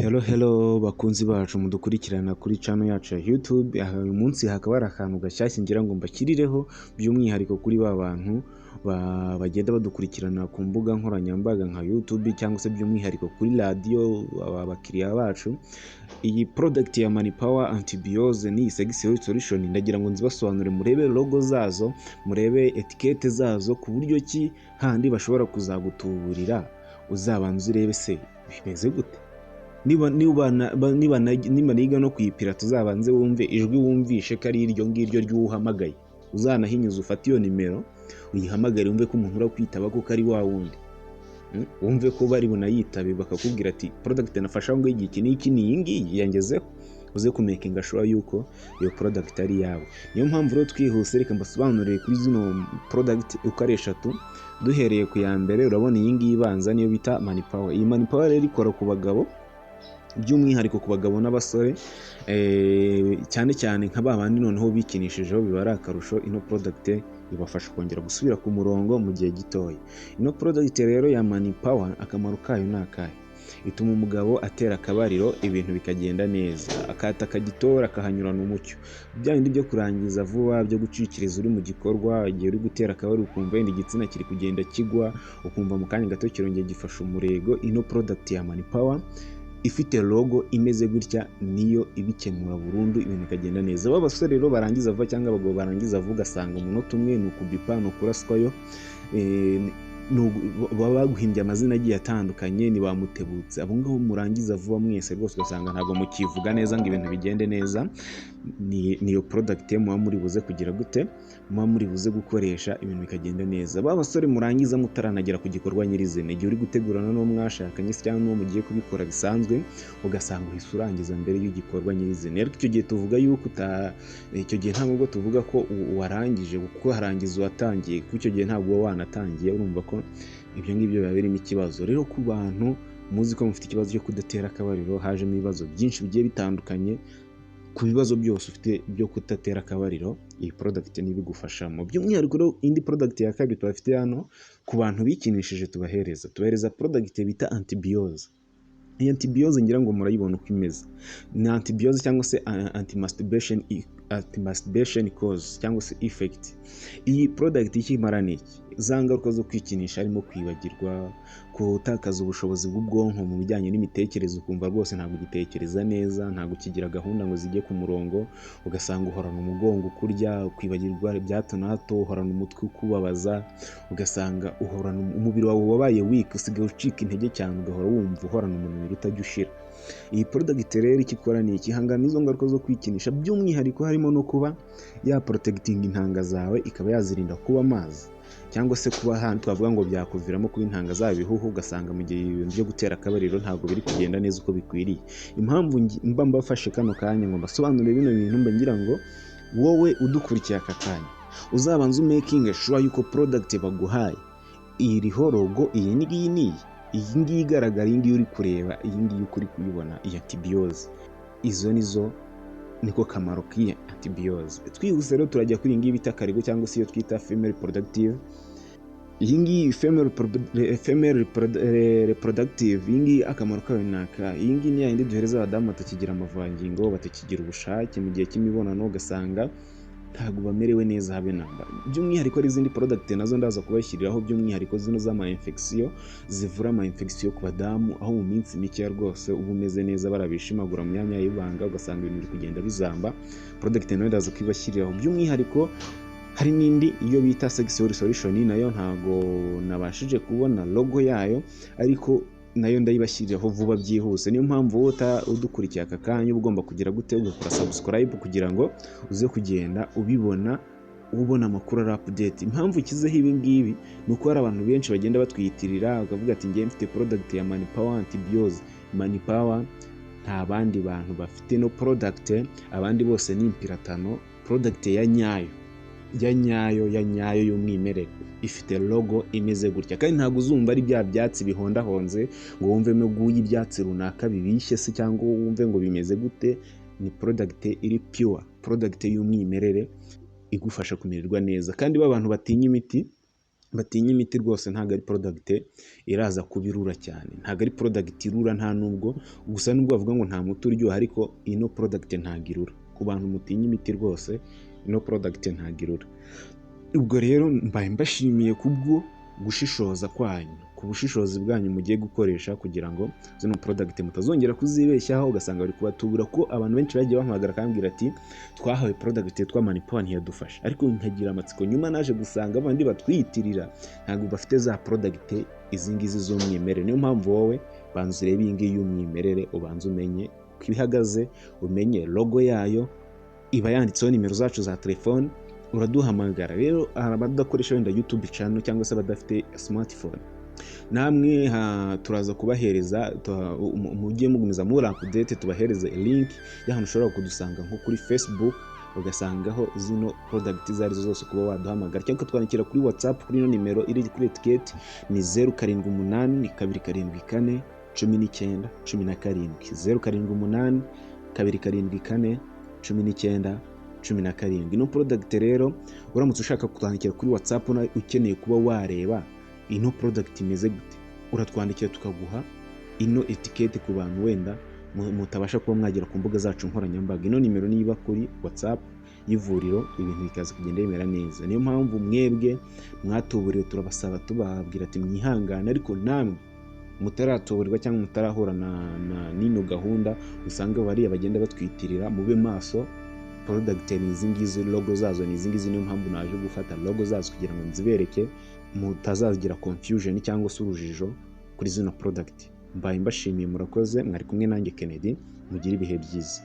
Hello hello, bakunzi bacu mudukurikirana kuri channel yacu ya YouTube. Aha uyu munsi hakaba hari akantu gashyashya ngira ngo mbashyirireho, by'umwihariko kuri ba bantu bagenda badukurikirana ku mbuga nkoranyambaga nka YouTube, cyangwa se by'umwihariko kuri radiyo, aba bakiriya bacu. Iyi product ya Manpower Antibiose n'iyi Sexual Solution, ndagira ngo nzibasobanure, murebe logo zazo, murebe étiquette zazo, ku buryo ki handi bashobora kuzagutuburira uzabanza urebe se bimeze gute. Niba niga no kuyipira, tuzabanze wumve ijwi, wumvishe ko ari iryo ngiryo ry'uhamagaye. Uzanahinyuza ufate iyo nimero uyihamagare, wumve ko umuntu urakwitaba kuko ari wa wundi. Wumve ko bari bunayitabe bakakubwira ati: "Product nafashe aho ngaho igihe iki n'iki ni iyi ngiyi yangezeho." Uze kumakinga sure yuko iyo product ari iyawe. Niyo mpamvu rero twihuse, reka mbasobanurire kuri zino product uko ari eshatu, duhereye ku ya mbere. Urabona iyi ngiyi ibanza niyo bita Manpower. Iyi Manpower rero ikora ku bagabo, by'umwihariko ku bagabo n'abasore, cyane cyane nka ba bandi noneho bikinishijeho biba ari akarusho. Ino product ibafasha kongera gusubira ku murongo mu gihe gitoya. Ino product rero ya Manpower, akamaro kayo ni akahe? Ituma umugabo atera akabariro, ibintu bikagenda neza, akataka gitora, akahanyurana umucyo. Bya bindi byo kurangiza vuba, byo gucikiriza uri mu gikorwa, igihe uri gutera akabariro ukumva wenda igitsina kiri kugenda kigwa, ukumva mu kanya gato kirongera gifashe umurego, ino product ya Manpower ifite logo imeze gutya niyo ibikemura burundu, ibintu bikagenda neza. Ba basore rero barangiza vuba cyangwa abagabo barangiza vuba, ugasanga umunota umwe ni ukubipa, ni ukuraswayo, baba baguhimbye amazina agiye atandukanye, ni ba mutebutse. Abo ngabo murangiza vuba mwese rwose, ugasanga ntabwo mukivuga neza ngo ibintu bigende neza, niyo product muba muri buze kugira gute, muba muri buze gukoresha, ibintu bikagenda neza. Ba basore murangiza mutaranagera ku gikorwa nyirizina, igihe uri gutegurana n'uwo mwashakanye se cyangwa n'uwo mugiye kubikora bisanzwe, ugasanga uhise urangiza mbere y'igikorwa nyirizina, ariko icyo gihe tuvuga yuko icyo gihe ntabwo tuvuga ko warangije, kuko harangiza uwatangiye, kuko icyo gihe ntabwo uba wanatangiye. Urumva ko ibyo ngibyo biba birimo ikibazo. Rero ku bantu muzi ko mufite ikibazo cyo kudatera akabariro, hajemo ibibazo byinshi bigiye bitandukanye, ku bibazo byose ufite byo kudatera akabariro, iyi product ntibigufashamo. By'umwihariko rero, indi product ya kabiri tubafite hano ku bantu bikinishije, tubahereza product bita Antibiose. Iyi Antibiose ngira ngo murayibona uko imeze, ni Antibiose cyangwa se anti-masturbation cause cyangwa se effect. Iyi product ikimara ni iki? Za ngaruka zo kwikinisha, harimo kwibagirwa, gutakaza ubushobozi bw'ubwonko mu bijyanye n'imitekerereze, ukumva rwose ntabwo ugitekereza neza, ntabwo ukigira gahunda ngo zijye ku murongo, ugasanga uhorana umugongo ukurya, kwibagirwa bya hato na hato, uhorana umutwe ukubabaza, ugasanga uhorana umubiri wawe wabaye weak, usigaye ucika intege cyane, ugahora wumva uhorana umunaniro utajya ushira. Iyi product rero icyo ikora ni iki? Ihangana n'izo ngaruka zo kwikinisha, by'umwihariko harimo no kuba ya protecting intanga zawe, ikaba yazirinda kuba amazi, cyangwa se kuba ahantu twavuga ngo byakuviramo kuba intanga zaba ibihuhu, ugasanga mu gihe ibintu byo gutera akabariro ntabwo biri kugenda neza uko bikwiriye. Impamvu mba mbafashe kano kanya ngo mbasobanurire bino bintu, mba ngira ngo wowe udukurikiye aka kanya uzabanze umakinge sure yuko product baguhaye iriho logo iyi ngiyi, niyi iyi ngiyi igaragara, iyi ngiyi uri kureba, iyi ngiyi uko uri kuyibona, iyi Antibiose. Izo nizo, niko kamaro k'iyi Antibiose. Twihuse rero, turajya kuri iyi ngiyi bita Karigo, cyangwa se iyo twita female productive. Iyi ngiyi female reproductive, iyi ngiyi akamaro kayo ni aka. Iyi ngiyi ni yayindi duhereza abadamu batakigira amavangingo, batakigira ubushake mu gihe cy'imibonano, ugasanga ntabwo bamerewe neza habe namba. By'umwihariko hari izindi product nazo ndaza kubashyiriraho, by'umwihariko zino z'ama infection, zivura ama infection ku badamu, aho mu minsi mikeya rwose uba umeze neza, barabishimagura mu myanya y'ibanga, ugasanga ibintu biri kugenda bizamba. Product nayo ndaza kubibashyiriraho. By'umwihariko hari n'indi iyo bita Sexual Solution, nayo ntago nabashije kubona logo yayo, ariko nayo ndayibashyiriraho vuba byihuse. Niyo mpamvu wowe udukurikiye aka kanya uba ugomba kugira gute? Ugakora subscribe kugira ngo uze kugenda ubibona, ubona amakuru ari update. Impamvu ukizeho ibi ngibi ni uko hari abantu benshi bagenda batwiyitirira, bakavuga ati: "Ngiye mfite product ya Manpower Antibiose." Manpower nta bandi bantu bafite no product, abandi bose ni impiratano. Product ya nyayo, ya nyayo, ya nyayo y'umwimerere ifite logo imeze gutya, kandi ntabwo uzumva ari bya byatsi bihondahonze ngo wumvemo guye ibyatsi runaka bibishye se, cyangwa wumve ngo bimeze gute. Ni product iri pure, product y'umwimerere igufasha kumererwa neza. Kandi ba bantu batinya imiti Batinya imiti rwose, ntabwo ari product iraza kuba irura cyane, ntabwo ari product irura nta nubwo. Gusa nubwo bavuga ngo nta muti uryoha, ariko ino product ntabwo irura. Ku bantu mutinya imiti rwose, ino product ntabwo irura. Ubwo rero mbaye mbashimiye kubwo gushishoza kwanyu, ku bushishozi bwanyu mugiye gukoresha kugira ngo zino product mutazongera kuzibeshyaho, ugasanga bari kubatubura, ko abantu benshi bagiye bampamagara akambwira ati: "Twahawe product yitwa Manipower ntiyadufasha." Ariko nkagira amatsiko, nyuma naje gusanga abandi batwiyitirira ntabwo bafite za product izi ngizi z'umwimerere. Niyo mpamvu wowe banza urebe iyi ngiyi y'umwimerere, ubanze umenye uko ihagaze, umenye logo yayo, iba yanditseho nimero zacu za telefone, uraduhamagara. Rero hari abadakoresha wenda YouTube channel cyangwa se abadafite smartphone, namwe turaza kubahereza, mujye mugumiza muri update, tubahereze link y'ahantu ushobora kudusanga nko kuri Facebook, ugasangaho zino product izo arizo zose, kuba waduhamagara cyangwa ukatwandikira kuri WhatsApp kuri ino nimero iri kuri etiketi, ni 0782741917, 0782741917. Ino product rero, uramutse ushaka kutwandikira kuri WhatsApp ukeneye kuba wareba ino product imeze gute, uratwandikira tukaguha ino etiketi. Ku bantu wenda mutabasha kuba mwagera ku mbuga zacu nkoranyambaga, ino nimero niba kuri WhatsApp y'ivuriro, ibintu bikaza kugenda bimera neza. Niyo mpamvu mwebwe mwatuburiwe turabasaba, tubabwira ati: "Mwihangane." Ariko namwe mutaratuburirwa cyangwa mutarahura na n'ino gahunda, usanga bariya bagenda batwitirira, mube maso. Product ni izi ngizi, logo zazo ni izi ngizi. Niyo mpamvu naje gufata logo zazo kugira ngo nzibereke, mutazagira confusion cyangwa se urujijo kuri zino product. Mbaye mbashimiye, murakoze. Mwari kumwe nanjye Kennedy, mugire ibihe byiza.